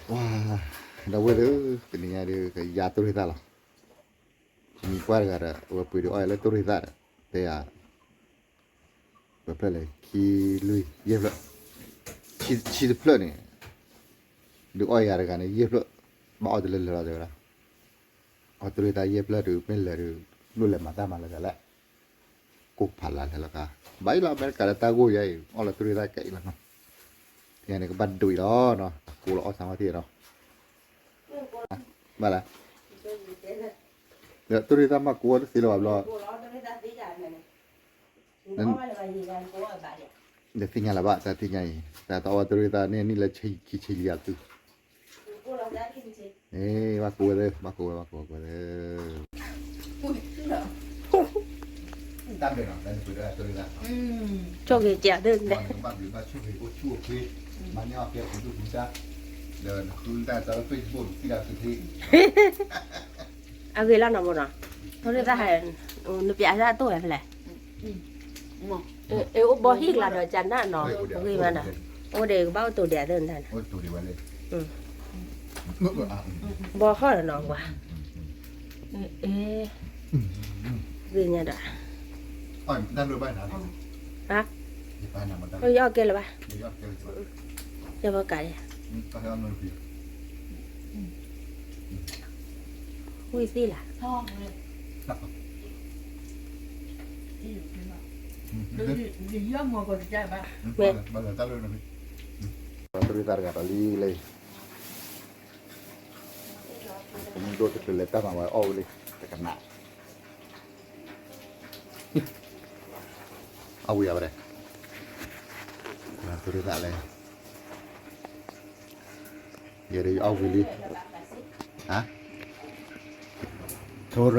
ပှၤ ဒီပုၢ်ဝဲၢ်သ့ၣ်ဧၢ, တနံၤညါဒီး ကယၤတိၢ်ရ့ၣ်သၣ်လီၤ. မံၤပှၢ်တဂၤဒီး အဝဲပှ့ၤဒုးအီၣ်ယၤလၢတိၢ်ရ့ၣ်သၣ်ဒီး တဲယၤ ပှဲၤဖျၢၣ်လဲၣ် ခံလွံၢ်ယဲၢ်ဖျၢၣ်, ဆံတဖျၢၣ်န့ၣ် ဒုးအီၣ်ယၤတဂၤန့ၣ် ယဲၢ်ဖျၢၣ်, ဘၣ်အီၣ်တလၢလၢာ်လီၤ တဲဝဲဒၣ်. အီၣ်တိၢ်ရ့ၣ်သၣ်ယဲၢ်ဖျၢၣ်ဒီး မ့ၢ်လၢာ်ဒီး လိၣ်လဲၤမၤတၢ်မၤလၢာ်လဲၣ်, ကိးဖးလၢာ်လဲၣ်လီၤကါ, ဘၣ်အံၤလီၤ အမဲရကၤလၢတၢ်ဂိၢ်ယါအံၤ အီၣ်လၢတိၢ်ရ့ၣ်သၣ်ကဲအံၤလီၤနီၤ. တနံၤညါန့ၣ် ကဘၣ်ဒိးအံၤလီၤနီၤ, ကိးလီၤအီၣ်ဆၣ်ဝဲသ့ၣ်နီၤ. ဘၣ်လဲၣ်, ဒီးတိၢ်ရ့ၣ်သၣ်မၤကိးဝဲတသ့လၢၤဘၣ်ဘျီ ဒီးသ့ၣ်ညါလၢၤဘၣ် တၢ်သ့ၣ်ညါအံၤ တၢ်တအီၣ်တိၢ်ရ့ၣ်သၣ်န့ၣ် နံၣ်လၢခံဆံလံအသု, ဘၣ်ကိးဝဲသ့ၣ် ဘၣ်ကိးဝဲ ဘၣ်ကိးဝဲသ့ၣ်, တၢ်ဘျုးနီၤ တၢ်နပှ့ၤဒီးတိၢ်ရ့ၣ်သၣ်, ဆိၣ်ဂ့ၤကဲသ့ၣ်, ဘၣ်ဘျုးဘၣ်ဆိၣ်ဂ့ၤအိၣ်ဆူၣ်အိၣ်ချ့, မၤန့ၢ်အီၣ်ကဲပဒုၣ်ပဒါ, ဒီးနဃုတၢ်တၢ်လၢ Facebook နစံၣ်တၢ်သုချ့ အဂ့ၤလီၤနီၤဘိနီၤ, တိၢ်ရ့ၣ်သၣ်ဟဲ, နပျးတၢ်တိၢ်ဝဲဖဲလဲၣ်, အိၣ်ဘီဟံၣ်ကျါဒီးကနၣ်နီၤ, ဂ့ၤမးနီၤ, အိၣ်ဒီးကဘၣ်အိၣ်တိၢ်ဒံးသ့ၣ်နတၢ်န့ၣ်, ဘီဟီၣ်လီၤနီၤကွၢ်, ဂ့ၤညါဒီး, ဟါ, ယအီၣ်ကဲလၢၤဘၣ်, ယဘီကး, ဝံၣ်သ့ၣ်လၢ် မ့ၢ်, တိၢ်ရ့ၣ်သၣ်တဂၤဒီးလံလံ, ပမ့ၢ်ဒိၣ်တချုးလဲၤတၢ်မၤဝဲအီၣ်ဝံၤလံ, တကနၣ်, အီၣ်ဝံၤအဝဲဒၣ်, တိၢ်ရ့ၣ်သၣ်လဲၣ်, ယဲဒၣ်ယအီၣ်ဝံၤလံ, ဟါ, တိၢ်ရ့ၣ်သၣ် တိၢ်ရ့ၣ်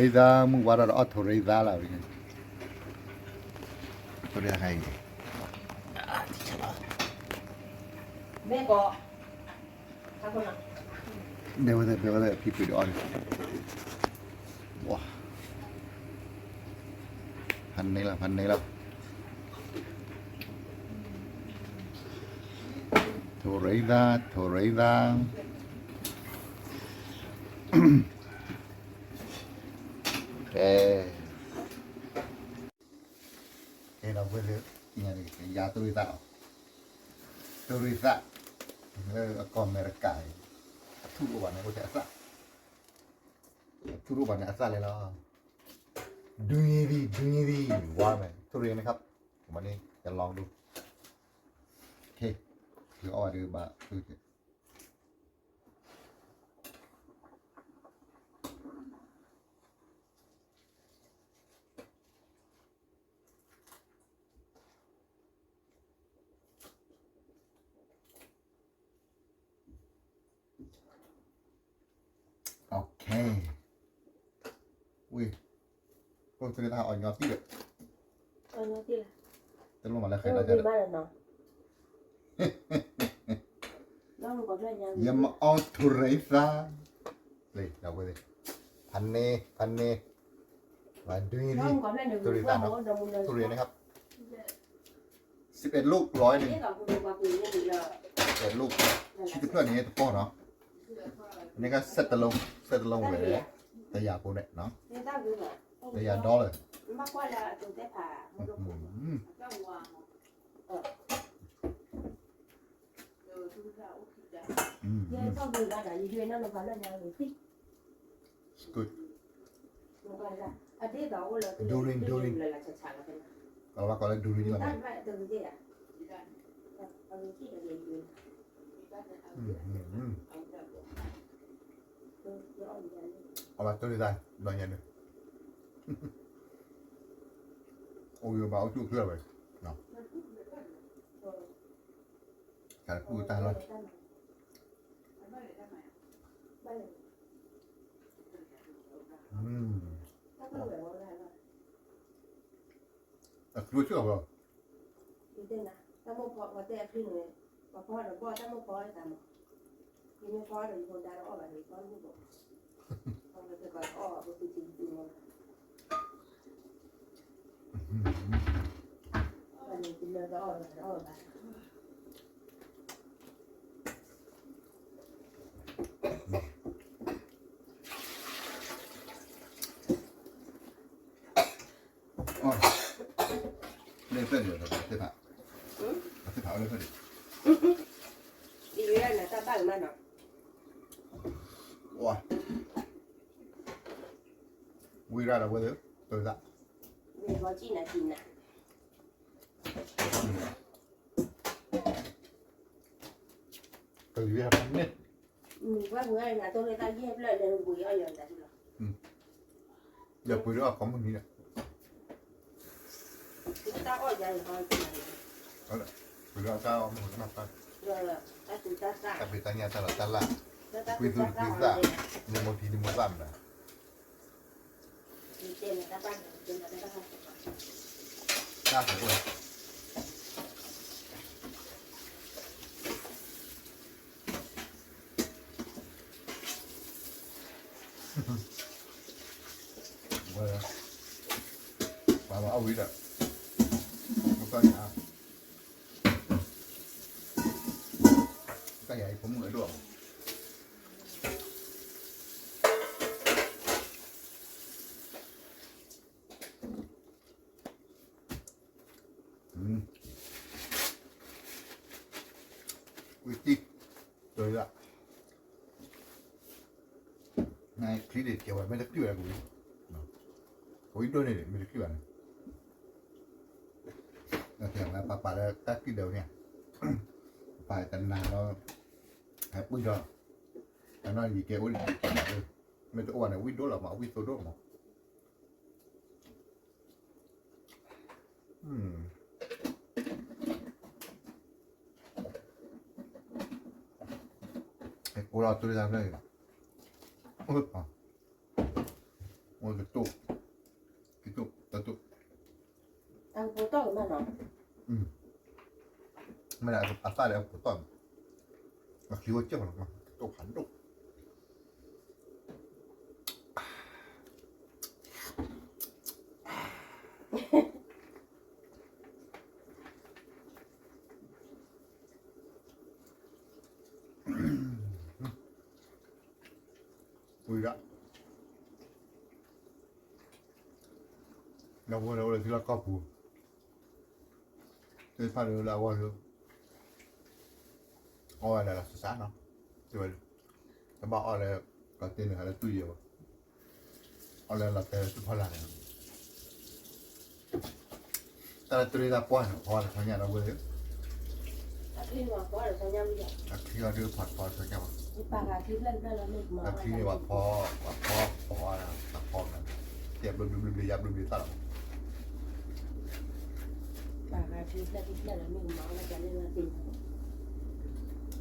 သၣ် မုၢ်ဝါထီၣ်ဒီးအီၣ်တိၢ်ရ့ၣ်သၣ်လီၤ, တိၢ်ရ့ၣ်သၣ်ခါအံၤ, ဘဲဝဲသ့ၣ် ဘဲဝဲသ့ၣ် ဖံဖုဒီးအီၣ်န့ၣ်, ဝါ, ဖးန့ၢ်လီၤ ဖးန့ၢ်လီၤ, တိၢ်ရ့ၣ်သၣ် တိၢ်ရ့ၣ်သၣ်, ကဲ, ကဲဒီပုၢ်ဝဲၢ်သ့ၣ်, ယၤတိၢ်ရ့ၣ်သၣ်လီၤ, တိၢ်ရ့ၣ်သၣ်, လၢအကီၢ်အမဲရကၤအံၤ, အထူၣ်တအိၣ်ဘၣ်န့ၣ် အိၣ်ထဲအသၣ်, အထူၣ်တအိၣ်ဘၣ်န့ၣ်အသၣ်လဲၣ်လီၤ, ဒုညံသံ ဒုညံသံ, ဝါမဲ တိၢ်ရ့ၣ်န့ၣ်ခါ, မ့ၢ်န့ၣ် ကလီၤဒိၣ်, ကဲ, လၢအီၣ်ဘၣ်ဒီးဘၣ်, OK, ဝံၤ, တိၢ်ရ့ၣ်သၣ်အီၣ်ညီသံဒီး, တလိၣ်မၤလၢဃဲၤဒီး, ယမၤအီၣ်တိၢ်ရ့ၣ်သၣ်, လၢ ဖးန့ၢ် ဖးန့ၢ်, ဒုညံသံ, တိၢ်ရ့ၣ်သၣ်နီၤ, တိၢ်ရ့ၣ်န့ၣ်ခါ, စံးပအဲၣ်လိၣ်လီၤန့ၣ်, အဲၣ်လိၣ်, ဆံတဖျၢၣ်န့ၣ်တပီၢ်နီၤ, န့ၣ်က set တလုံး, set တလုံးဝဲ, တယၤဖိန့ၣ်, တယၤ dollar, ဒူရ့ၣ် ဒူရ့ၣ်, ကလီၤဘၣ်ကီးလၢဒူရ့ၣ်လီၤမး, အဝဲတိၢ်ရ့ၣ်သၣ် ဘျီညါန့ၣ်, အိၣ်ယိာ်ဘၣ်အိၣ်ဆူၣ်အိၣ်ချ့ဝဲ, တၢ်တကူၣ်တၢ်လီၢ်, အကျိၤဆူၣ်အီၤဘၣ်, တၢ်မိၢ်ဖီအီၣ်တၢ်မ့ၢ်ဖီအီၣ်တၢ်မး, ယမ့ၢ်ဖီအီၣ်ဒီးယဖိဒါတအီၣ်ဘၣ်ဒီးယဖီတဘူၣ်ဘၣ်, အီၣ်ဘၣ်ဒီးတအီၣ်ဘၣ်, တအီၣ်ဘၣ်, ဖျၢၣ်န့ၣ်သ့ၣ်ဖး, အသ့ၣ်ဖးအိၣ်လၢဖျၢၣ်န့ၣ်, ယနတၢ်ဘၣ်ကမၣ်နီၤ, ဝံၤရၣ်ဒီးဝဲသ့ၣ်, တၢ်, ဝံၤဘီကံနၤကံနၤ, ကလံၤဝဲဟဲဖဲန့ၣ်, ဝဲပှ့ၤအီၣ်ယၤတၢ်လီၤ, ယပှ့ၤဒီးအီၣ်ကိးမုၢ်နံၤဒီး, ပှ့ၤဒီးတၢ်အီၣ်မ့ၢ်တၢ်, တၢ်ဖံးတၢ်ညၣ်တၢ်လီၢ်တၢ်လၢ်, ကွံသူတကွံသၣ်, နမိၢ်ထံနမိၢ်သၣ်မနၤ, တၢ်ဖဲ ဝဲ, ပှၤမၤအီၣ်ဝံၤဒီး, တၢ်ယၤ, တၢ်ယၤအံၤဖိမုၣ်အဒိၣ်အီၤ, ဝံၤတံၢ်, တၢ်ယၤ ချံန့ၣ်ကဲဝဲ မ့ၢ်တကျံၣ်ဘၣ်ကဝံၤ, ကဝံၤဒိၣ်န့ၣ် မ့ၢ်တကျံၣ်ဘၣ်န့ၣ်, ပပာ်လၢတၢ်ကျံၣ်ဒၢးန့ၣ်, ပပာ်တနၤလီၤ, ဟဲပှံၢ်ဒီး, တနီၤယကဲအိၣ်, မ့ၢ်တအိၣ်ဘၣ်န့ၣ် ဝံၣ်ဒိၣ်လီၤမး ဝံၣ်သိဒိၣ်မး ကိးလီၤတရံးသးဖျၢၣ်အံၤ, အိၣ်တတိၢ်, တတိၢ်, မ့ၢ်အသၣ်ဒီးအပူၤတီၢ်, အချံအိၣ်ကၢၢ်လီၤ, တတိၢ်ဖးဒိၣ် ဝံၤဒၣ်, ဒီပုၢ်ဝဲၢ်အိၣ်လၢထံလီၢ်ကီၢ်ပူၤ, သ့ၣ်တဖၣ်လၢလၢအဂီၢ်လၢ အီၣ်ဝဲလၢလီၤစှၤစှၤနီၤ, တဲဝဲ, တဘၣ်အီၣ်လၢ ကီးတ့ၢ်န့ၣ် ဟးလၢတူၢ်ယဲၢ်ဘၣ်, အီၣ်လၢလီၤတဲာ်လၢတူၢ်ဖီလာ်န့ၣ် တၢ်လၢတရံးတၢ်ပှၢ်န့ၣ် ဖီတဆီညၣ်ဒီပုၢ်ဝဲၢ်, အချံအီၤဒုးဖီတဆီတဆီညၣ်ဘၣ်, အချံန့ၣ် ပှၤဖီ, ပှၤဖီပီၤ, ပှၤဖီမနုၤ, တဲဘျုးဘျုးဘျုးဘျုး ယါဘျုးဘျုးသၣ်လီၤ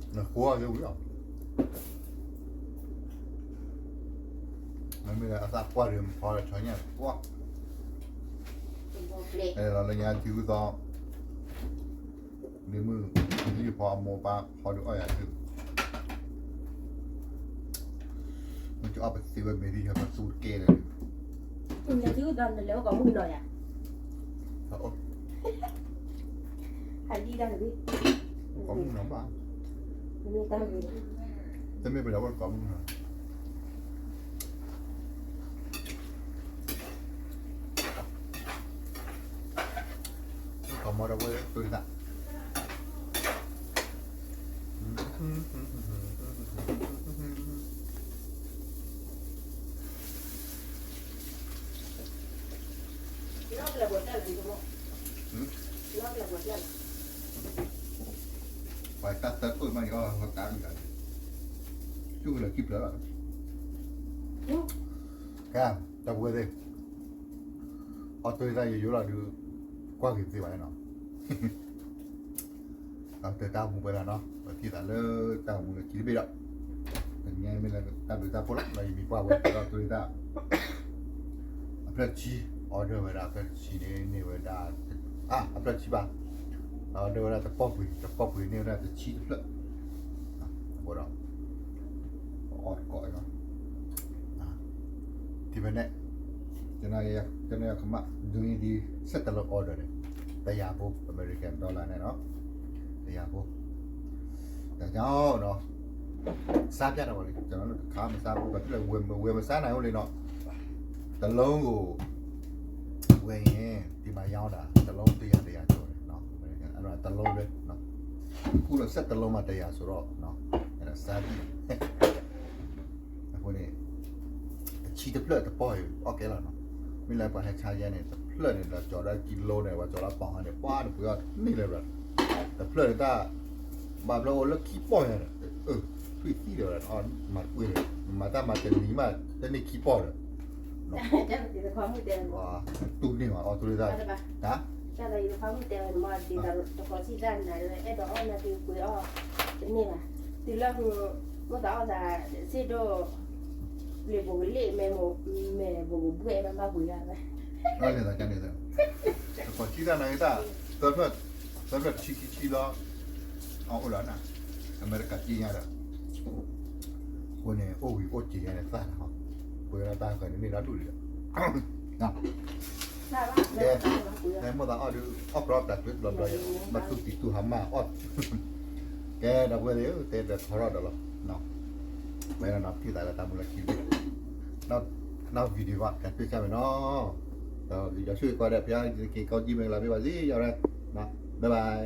နဃိအီၤလၢဝံၤလီၤ, မ့မ့ၢ်လၢအသၣ်ပှၢ်ဒီး ဖီလၢဆီညၣ်ကွၢ်, အဲၣ်လီၤလၢညါထံဂုၢ်သီ, လံမုၢ်, လံဖီအမိၢ်ပၢ်ဖီဒုးအီၣ်ယၤသု, မ့ၢ်ကအီၣ်ပသ့ဝဲမ့ၢ်သ့ၣ်ညါပသူတကဲလၢာ်, နလဲၤအိၣ်ကိးမုၢ်နီၤယၤ, ကိးမုၢ်နီၤဘၣ်, တမ့ၢ်ပလဲၤအိၣ်ကိးမုၢ်နီၤ ကမီဒီပုၢ်ဝဲၢ်သၣ်, ပှၤတၢ်သၢခိၣ်မးန့ၣ် အီၣ်လီၤကါမံၤလီၤ, တူၢ်လီၤခံဖျၢၣ်လီၤ, ကဲ, ဒီပုၢ်ဝဲၢ်သ့ၣ်, အီၣ်တရံးတၢ်ယိယိလီၤဒုး, ကွၢ်က့ၤသ့ဘၣ်နီၤ ဒီးတဲတၢ်အိၣ်မူပှဲၤလၢနီၤ, ပထံၣ်သးလၢတၢ်အိၣ်မူလၢခံတဘ့ၣ်ဒီး, တနံၤညါမ့ၢ်လၢတၢ်ဘျုးတၢ်ဖှိၣ်လီၤ, ဒီးယမံၤပှၢ်ဝဲဒီးတရံးတၢ်, အဖျၢၣ်တဆံ, order ဝဲဒၣ်အဖျၢၣ်တဆံန့ၣ် န့ၢ်ဝဲဒၣ်, အဖျၢၣ်တဆံဘၣ်, ဒီး order ဝဲဒၣ်တပီၢ်ပှ့ၤ, တပီၢ်ပှ့ၤန့ၢ်ဝဲဒၣ်တဆံတဖျၢၣ်, အဃိဒီး အီၣ်တကိးအံၤလီၤ, ထံၣ်ဖဲန့ၣ်, ကနၣ်ယကမၣ် ဒုးနံၤဒံး ဆဲးတလၢ order န့ၣ်, တယၤဖိ American dollar န့ၣ်နီၤ, တယၤဖိ, တယၤဖိနီၤ, စားပြတာပေါ့လေ, ကျွန်တော်တို့ တစ်ခါမှ မစားဘူး, ဘာဖြစ်လို့လဲ ဝယ်မစားနိုင်ဘူးလေနော်, တစ်လုံးကို ဝဲအံၤ တံၤမၤယါအီၣ်ဒၣ် တလုံးတရာ တရာကျော်န့ၣ်, တလုံးလၢ ကူလီၤ ဆယ့်တလုံးမး တရာဆိုတော့ စါဒံၣ် အဃိန့ၣ် အဆံတဖျၢၣ်တပီၢ်အံၤ အီၣ်ကဲလီၤနီၤ, မ့ၢ်လၢပှၤဟဲဆါယဲန့ၣ် တဖျၢၣ်န့ၣ်ဒီးကၠီၤဒီးကံလိန့ၣ် ပှၤကၠီၤလၢပီၢ်ဟါန့ၣ် ပှၤတပှ့ၤအီၣ်တန့ၢ်လၢၤဘၣ်, တဖျၢၣ်န့ၣ်တၢ် ဘၣ်ဖျၢၣ်အိၣ်လၢခံပီၢ်ယါဒီး ထွံၣ်သံဒီး မၤတပှ့ၤဒီး မၤတၢ်မၤတနံၤမး တန့ၢ်ခံပီၢ်ဒီး တူၢ်န့ၢ်ဘၣ်အီၣ်တူၢ်လၢတၢ် တၢ်ယတခွါမုၣ်တဲဝဲန့ၣ်မ့ၢ် ဒ်သိးတခီစံၣ်တၢ်နၤလၢအဲၣ်ဒိးအီၣ်နၤက့ၤပှ့ၤအီၣ် တန့ၢ်ဘၣ်, တုၤလၢ မိၢ်သးအီၣ်သး စ့ဒိၣ် လ့ၤဘိးကလ့ၣ် မဲာ်ဘိးကဘှဲၣ် ဘၣ်ဘၣ်ပှ့ၤဂၤဝဲ တခီစံၣ်တၢ်နၤဂ့ၤတၢ် သၢဖျၢၣ် သၢဖျၢၣ်တဆံခံဆံလီၤ အအိၣ်လီၤနၤ အမဲရကၤက့ညါဒီး အဃိန့ၣ် အိၣ်ဝံၤအိၣ်က့ၤယါန့ၣ်သၣ်နၤဟီ ပှ့ၤဝဲဒၣ်တၢ်ဃၢၤန့ၣ်မ့ၢ်တၢ်ဒိၣ်လံဒီး ကဲ မိၢ်သးအီၣ်ဒုး အီၣ်ကြီတၢ်ကျၢၤဘျီဘျီယါ ဘၣ်သူၣ်ကံၤသူၣ်ဟါမၢ်အီၣ် ကဲ ဒီပုၢ်ဝဲၢ်သ့ၣ်ဧၢ တဲဒီးထီထီၣ်ဒီးလီၤ ဝဲဒၣ်နီၤ ထံၣ်သးလၢတၢ်မူလၢခံ နောက် နောက်ဗီဒီယို ပြန်တွေ့ကြမယ်နော် ဒီး ယွၤဆိၣ်ဂ့ၤကိးဂၤဒဲး ဘုရားသခင်ကောင်းကြီးမင်္ဂလာပေးပါစေ ယဝဲ နော် bye bye